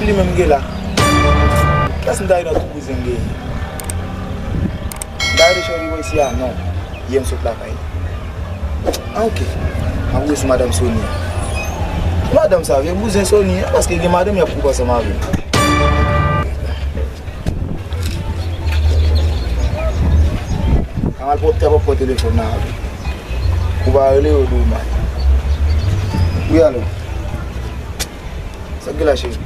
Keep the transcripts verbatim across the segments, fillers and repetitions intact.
Li menm gen la. Kiyès m ta ye nan tout bouzen m genyen? M ta rete cheri mwen isi a? Non. Yè m sot lakay li. Ah, ok. M ap rele sou madanm Sony an. Madanm sa, vye bouzen Sony an, paske gen madanm y ap koupe ansanm avè l. Kamal pwòp tè pwòp pran telefòn nan avè l. Kou pa rele yo domaj. Wi, alo. Sa k gen la, cheri?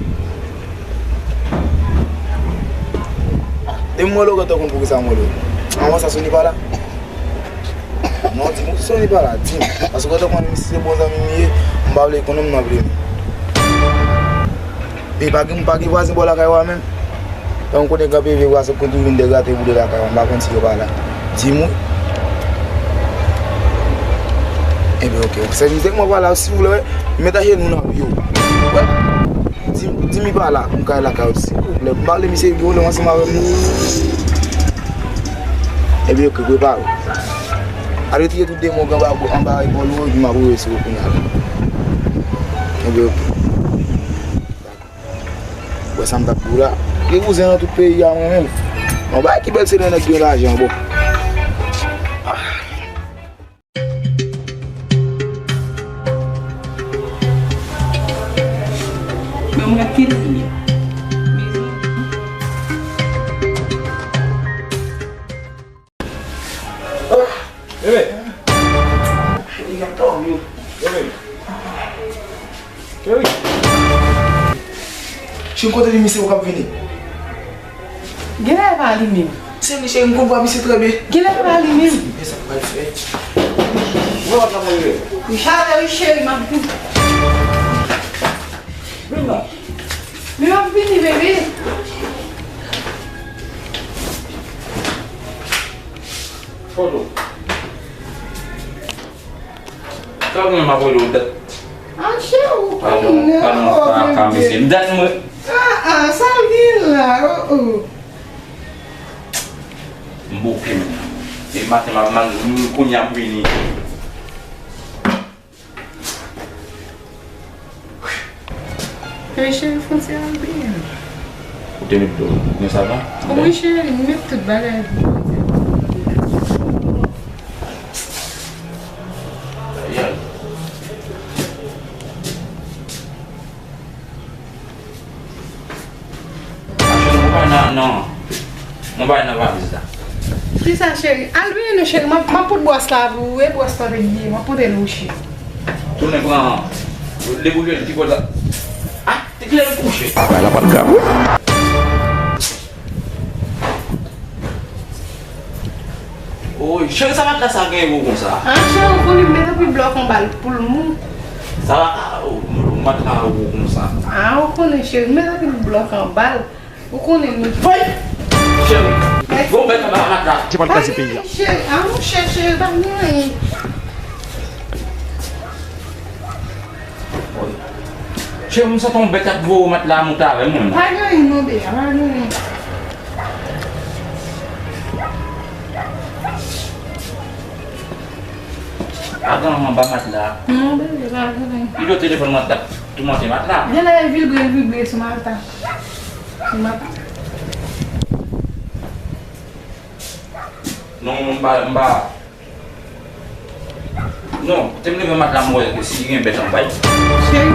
Depi m rele w, gentan konn poukisa m rele w. Anvan sa, Sony pa la? Non, di m, Sony pa la, di m. Paske gentan konnen si se bon zanmi m ye, m pa vle konnen m nan vle m. Epi pa gen, pa gen vwazen bò lakay ou a menm? Lè m konnen kanpe vye vwazen kote ou vin degrate boule lakay ou a, m pa konn si yo pa la. Di m wi. Ebyen, ok. Se misye k mwen pale a, si w vle, wè, met ajenou nan pye w. Wè. Di, di m li pa la, m kay lakay ou, silvouplè. M pale misye, gen pwoblèm ansanm avè m. Ebyen, ok, prepare w. Al retire tout demon k anba, anba epòl ou, epi m ap rele sou ou kounye a. Ebyen, ok. Wè sa m t ap di w la. Gen kouzen nan tout peyi a mwen menm. Yon bagay ki bèl se lè nèg gen lajan, bon. Men mwen ki li ye. Bebe. Li gen tòm yo. Bebe. Cheri. Cheri, kote li, misye ou k ap vini? Genlè e pa li menm. Se li, cheri, m konn vwa misye trè byen. Genlè e pa li menm. Men sa m pral fè. Ou wè w ap nan mwen. Richard, wi, cheri, m ap vin. Vin non. Men m ap vini, bebe. Foto. Sa w gen m ap rele w dat? Ah, cheri, ou konnen, oh, bebe. Dat mwen. Ah, ah, sa l gen la, oh, oh. M bouke menm. E maten m ap mal, m kounye a m vini. Hey, cheri, fon ti al byen. Ou te met dlo nan savon? Wi, cheri, m met tout bagay. Ayen. Mwen bay nan, nan, mwen bay nan valiz la. Kisa, cheri? Al byen non, cheri. M ap, m ap pot bwòs la pou ou, e bwòs la te bliye. M ap pote l pou ou, cheri. Tounen pran, depoze l ti kote la. Ah, te klè l kouche. Bagay la pa t grav, wi. Oy, cheri, sa matla sa genyen gwo konsa? Ah, cheri, ou konnen m met anpil blòk anba l pou l mou. Sa va, oh, matla gwo konsa. Ah, ou konnen, cheri, m met anpil blòk anba l. Ou konnen nou. Voy! Cheri, gon bèt anba matla. Ti pral kraze peyi a. Cheri, ah, monchè, cheri, pa gen anyen. Cheri, m santi yon bèt ap voye matla a monte avè m, mwen. Pa gen anyen non, bebe, pa gen anyen. Agan anba matla. Non, bebe, pa gen anyen. Li do telefòn matla, toumante matla. Genlè vibre, vibre sou matla. Sou matla. Non, m pa, m pa. Non, te m leve matla m wè ke si gen bèt anba l. Cheri,